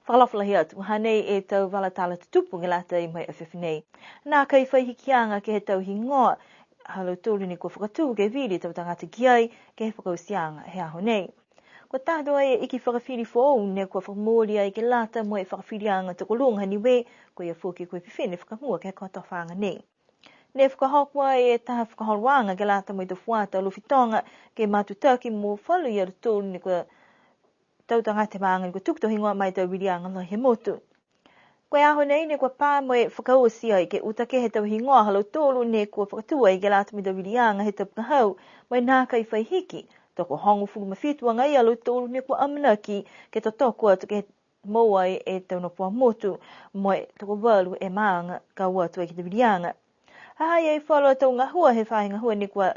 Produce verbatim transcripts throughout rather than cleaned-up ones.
Fakaalofa lahi atu, hanei e tau vala tala tutupu ke lata mo e afiafi nei. Nākai fai hikiaga ke he tau higoa ha lautolu ne kua fakatū ke vili e tau tagata ki ai ke he fakaotiaga he aho nei. Kua taha atu ai e iki fakafili foou ne kua fakamooli ai ke lata mo e fakafiliaga tokoluga ha Niue, ko ia foki ko e fifine fakamua ke he kotofaaga nei. Ne fakahoko ai e taha fakaholoaga ke lata mo e tau fuata Alofi Toga ke matutaki mo falu ia lautolu ne kua tau tagata he maaga ne kua tuku tau higoa ma e tau viliaga lahi he motu. Ko e aho nei ne kua pā mo e fakaoti ai ke uta kehe e tau higoa ha lautolu ne kua fakatū ai ke lata mo e tau viliaga he tau fakahau, mo e nākai fai hiki. Tokohogofulu ma fitu agaia a lautolu ne kua amanaki ke totoko atu ke moua e tau nofoa motu, mo e tokovalu e maaga ka o atu ai ke he tau viliaga. Ha ha i ai falu a tau gahua he faahi gahua ne kua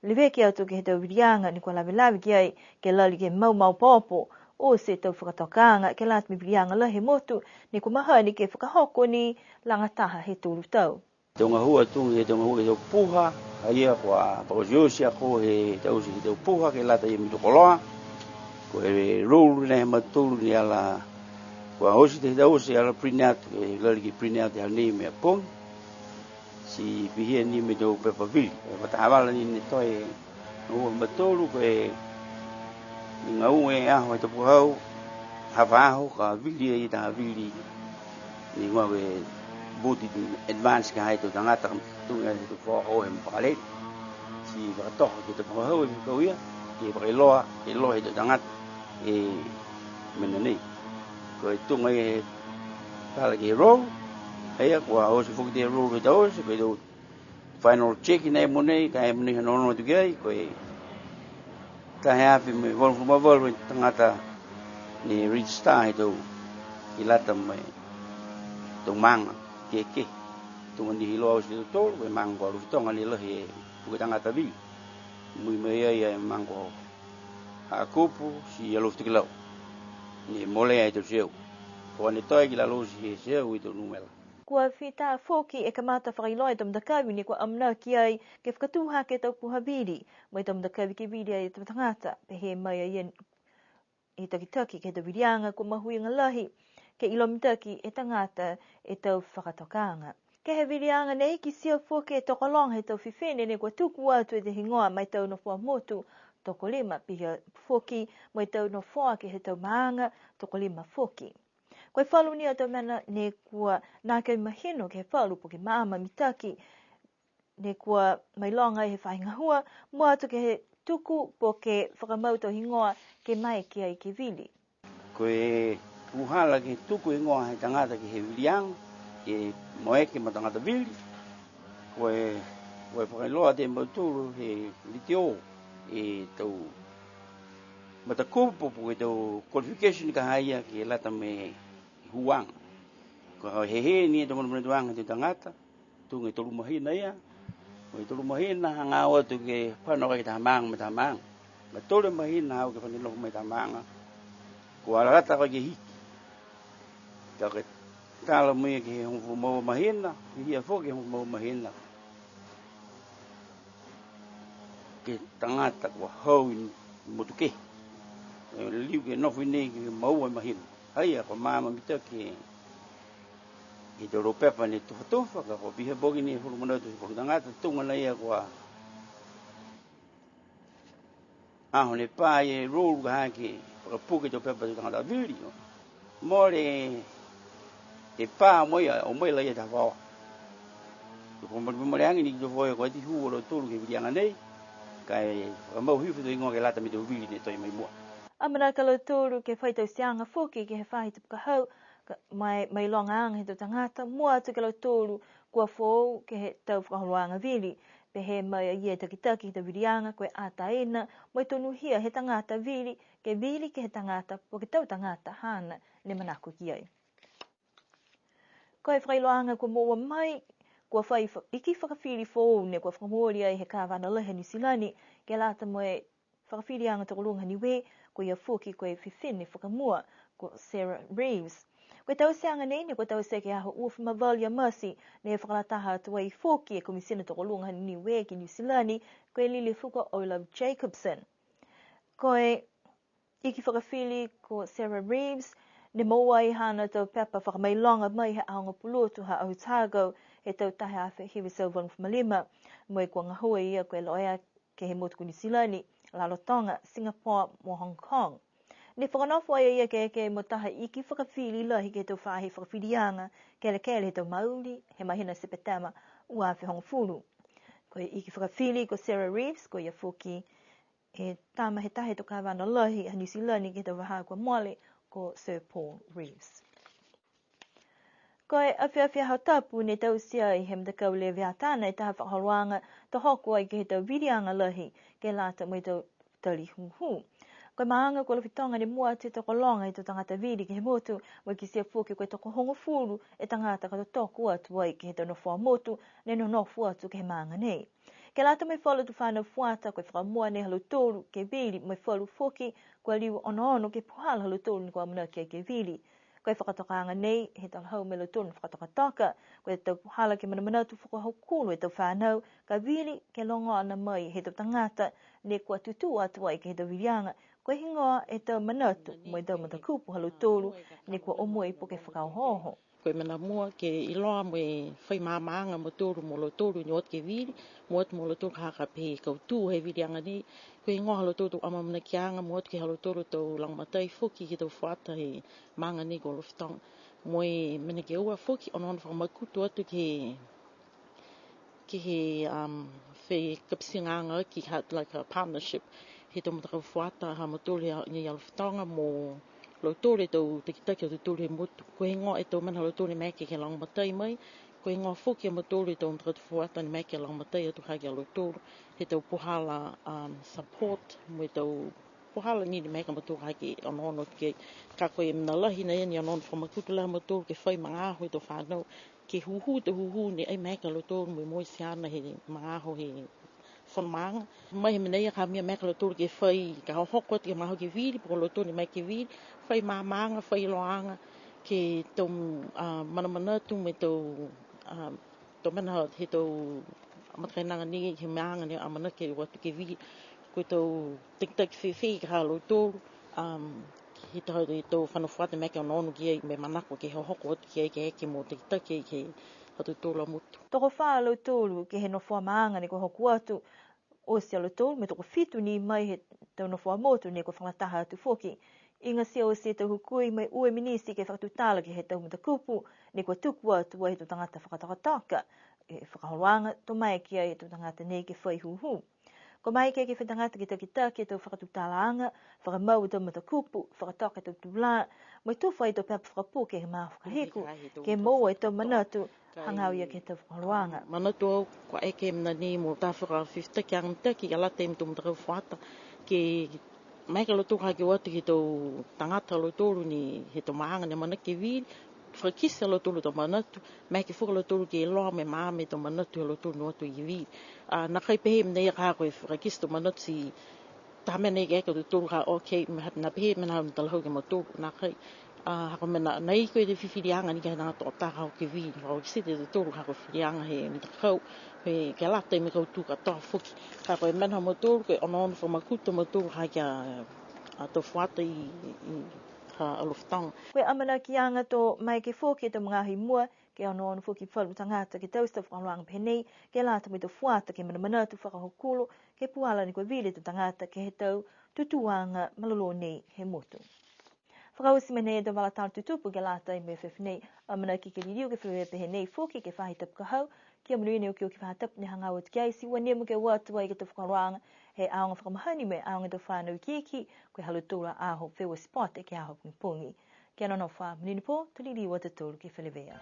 leveki atu ke he tau viliaga ne kua lavelave ki ai, ke lali ke mau maopoopo oti e tau fakatokaaga ke lata mo e viliaga lahi he motu, ne kua mahani ke fakahoko ni lagataha he tolu tau. Tau gahua tuga he tau gahua he tau puha, a ia kua fakaotioti ako he taute he tau puha ke lata ia mo e tau koloa. Ko e rule nei ha mautolu ne ala, kua oti he taute ala print out, ke lali ke print out he aho nei mo e pogi. Ti pihia ni mo e tau pepa vili. E matahavala ni ne toe gahua ha mautolu, ko e gahua e aho he tau puha, hafa aho ka vili ai e taha vili. Ne gahua e vote in advance ka ha e tau tagata, tuga e tau fakaohooho he makalele. Ti fakatoka ke he tau fakahau e fekau ia, ke fakailoa, ke iloa he tau tagata e mena nei. Ko e tuga e tala ke he roll, a ia kua oti foki e roll he taute, ko e tau final check nei mo nei, ka e mo nei ha nono atu ki ai, ko e taha e afe mo e valugofulu ma valu e tagata ne register he tau, ke lata mo e tau maaga kehekehe. Tuga ni he iloa oti e tautolu, ko e maaga ko Alofi Toga ne lahi e puke tagata vili. Mui mai ai e maaga ko Hakupu, ti Alofi Tokelau. Ne molea e tau teau. Kua ne toe ki lalo oti he teau e tau numela. Kua fita foki e kamata fakailoa e tau matakavi ne kua amanaki ai ke fakatū hake e tau puha vili, mo e tau matakavi ke vili ai e tau tagata, pehē mai a ia e takitaki ke he tau viliaga, kua mahuiga lahi ke iloa mitaki e tagata e tau fakatokaaga. Ke he viliaga nei, kitia foki e tokologa he tau fifine ne kua tuku atu e tau higoa ma e tau nofoa motu tokolima, pihia foki mo e tau nofoa ke he tau maaga tokolima foki. Ko e falu ni a tau mena ne kua nākai mahino ke he falu po ke maama mitaki, ne kua mailoga ai he faahi gahua, mua atu ke he tuku po ke fakamau tau higoa ke maeke ai ke vili. Ko e puhala ke tuku higoa he tagata ke he viliaga, ke maeke ma tagata vili, ko e, ko e fakailoa atu e mautolu he litiō e tau matakupu po ke tau qualification ka ha ia ke lata mo e huaga. Ko e hehē ni e tau manamanatuaga he tau tagata, tuga e tolu mahina ia. Ko e tolu mahina hagaao atu ke fano ke he taha maaga mo e taha maaga. Ka tolu e mahina haau ke fano ke he taha maaga, kua lata ke hiki. Ka ke tala mo ia ke he hogofulu ma ua mahina, hihia foki he hogofulu ma ua mahina. Ke he tagata kua hau i motu kehe. E liu ke nofo i nei ke he maua e mahina. Haia, kua maama mitaki ke he tau pepa ne tufatufa, ka kua pihia foki ni e falu manatu he falu tagata, tuga na ia kua aho ne pā e roll ka ha ke fakapuke e tau pepa he tau tagata vili. Mole e pā mo ia, o mai la ia he taha faaoa. Ko e mole, mole age ni ke he tau faaoa, kua ati hū a lautolu ke he viliaga nei, ka e fakamau hifo e tau higoa ke lata mo e tau vili ne toe mai mua. Amanaki a lautolu ke fai tauteaga foki ke he faahi tapu ka hau, ka, mo e, mo e mailogaaga he tau tagata, mua atu ki a lautolu kua foou ke he tau fakaholoaga vili. Pehē mai a ia e takitaki he tau viliaga, ko e ataina mo e tonuhia he tagata vili, ke vili ke he tagata, po ke tau tagata haana ne manako ki ai. Ko e fakailoaaga kua moua mai, kua fai fa-, iki fakafili foou ne kua fakamooli ai he Kavana Lahi a Niu Silani, ke lata mo e fakafiliaga tokoluga ha Niue, ko ia foki ko e fifine fakamua, ko Sarah Reeves. Ko e tauteaga nei ne kua taute ke he aho uafulu ma valu ia Mati, ne fakalataha atu ai foki e Komisina Tokoluga ha Niue ki Niu Silani, ko e Lilifu ko O'Love Jacobsen. Ko e iki fakafili ko Sarah Reeves, Ne moua ai haana tau pepa fakamailoga mai he aoga pulotu ha Otago he tau taha e afe hiva e teau valugofulu ma lima, mo e kua gahua a ia ko e loea ke he motu ko Niu Silani, Lalotoga, Singapore mo Hong Kong. Ne fakanofo ai a ia ke eke mo taha iki fakafili lahi ke he tau faahi fakafiliaga kelekele he tau Maori he mahina Sepetema ua afe hogofulu. Ko e iki fakafili ko Sarah Reeves, ko ia foki e tama he taha he tau kavana lahi ha Niu Silani ke he tau vahā kua mole ko Sir Paul Reeves. Ko e afiafi Aho Tapu ne taute ai he matakau Leviatana e taha fakaholoaga to hoko ai ke he tau viliaga lahi ke lata mo e tau tali hūhū. Ko e maaga ko Alofi Toga ne mua atu e tokologa he tau tagata vili ke he motu, mo e kitia foki ko e tokohogofulu e tagata ka totoko atu ai ke he tau nofoa motu ne nonofo atu ke he maaga nei. Ke lata mo e falu tau fanau fuata, ko e fakamua nei ha lautolu ke vili, mo e falu foki kua liu onoono ke he puhala ha lautolu ne kua amanaki ai ke vili. Ko e fakatokaaga nei, he talahau mo lautolu ne fakatokatoka, ko e tau puhala ke manamanatu fakahokulo e tau fanau, ka vili ke logona mai he tau tagata ne kua tutū atu ai ke he tau viliaga, ko e heigoa e tau manatu mo e tau matakupu ha lautolu ne kua o mai po ke fakaohooho. Ko e mena mua ke iloa mo e fai maamaaga a mautolu mo lautolu ne o atu ke vili, mua atu mo lautolu ka ha ka pehē kautū he viliaga nei, ko e heigoa ha lautolu tau amaamanakiaga, mua atu ke he ha lautolu tau lagomatai foki ke he tau fuata he maaga nei ko Alofi Toga. Mo e mena ke ua foki, onoono fakamakutu atu ke he ke he, um, fekapitiagaaga ke ha, like, a partnership he tau matakau fuata ha mautolu he, he Alofi Toga mo lautolu e tau takitaki ha tautolu he motu. Ko e heigoa e tau mena ha lautolu ne maeke ke lagomatai mai, ko e heigoa foki a mautolu e tau matakau fuata ne maeke ke lagomatai atu ha ki a lautolu he tau puhala, um, support mo e tau puhala ni ne maeke a mautolu ha ke onoono ki ai. Ka ko e mena lahi nei ne onoono fakamakutu lahi a mautolu ke fai magaaho e tau fanau ke hūhū, tau hūhū ne ai maeke a lautolu mo e moe ti haana he magaaho he fono maaga. Mai he mena ia ka ha mena maeke a lautolu ke fai, ka hohoko atu ke he magaaho ke vili, po ko lautolu ne maeke ke vili, fai maamaaga, fai iloaaga, ke tau, a, manamanatu mo e tau, a, tau mena he tau matakainaga nei he maaga ne amanaki ke o atu ke vili. Ko e tau takitaki fēfē ka ha lautolu, um, he tau, he tau fanau fuata ne maeke ke onoono ki ai mo e manako ke hohoko atu ki ai ke eke mo takitaki ai ke he ha tautolu a motu. Tokofā a lautolu ke he nofoa maaga ne kua hoko atu, oti a lautolu mo e tokofitu ni mai he tau nofoa motu ne kua fakalataha atu foki. Igatia oti e tau hukui mo e ua e miniti ke fakatutala ke he tau matakupu ne kua tuku atu ai he tau tagata fakatokatoka e fakaholoaga, to maeke ai e tau tagata nei ke fai hūhū. Kua maeke ke he fai tagata ke takitaki e tau fakatutalaaga, fakamau e tau matakupu, fakatoka e tau tulā, mo e tufa e tau pepa fakapuke he magaaho fakahiku, ke moua e tau manatu hagaao ia ke he tau fakaholoaga. Manatu au kua eke e mena nei mo taha fakafifitakiaga mitaki ke lata mo e tau matakau fuata, ke maeke a lautolu ha ke o atu ke he tau tagata ha lautolu ne he tau maaga ne amanaki ke vili, fakakite a lautolu tau manatu, maeke foki a lautolu ke iloa mo e maama e tau manatu ha lautolu ne o atu ke vili. A, nākai pehē e mena ia ka ha ko e fakakite tau manatu ti taha mena ia ke eke a tautolu ka, okay, mena, nā pehē e mena ha talahau ke he mautolu, nākai. A, ha ko e mena, nai ko e fifiliaga ni ke he tagata tokotaha ka hoko ke vili, fakakite e tautolu ka ha ko e fifiliaga he matakau, he ke lata mo e kautū katoa foki. Ka ko e mena ha mautolu, ko e onoono fakamakutu a mautolu ha ke a, a tau fuata i, i, ha Alofi Toga. Ko e amanakiaga to maeke foki e tau magaaho i mua, ke onoono foki falu tagata ke taute e tau fakaholoaga pehē nei, ke lata mo e tau fuata ke manamanatu fakahokulo, ke he puhala ne kua vili e tau tagata ke he tau tutūaga malolō nei he motu. Fakaoti mai nei e tau vala tala tutupu ke lata mo e afiafi nei. Amanaki ke liliu ke feleveia pehē nei foki ke he faahi tapu ka hau, kia monuina e okioki faahi tapu ne hagaao atu ki ai, ti ua nimo ke o atu ai ke he tau fakaholoaga he aoga fakamahani mo e aoga tau fanau ikiiki, ko e ha lautolu a aho feua sipote ke he aho pogipogi. Kia nonofo ā, monuina e pō, to liliu a tautolu ke feleveia.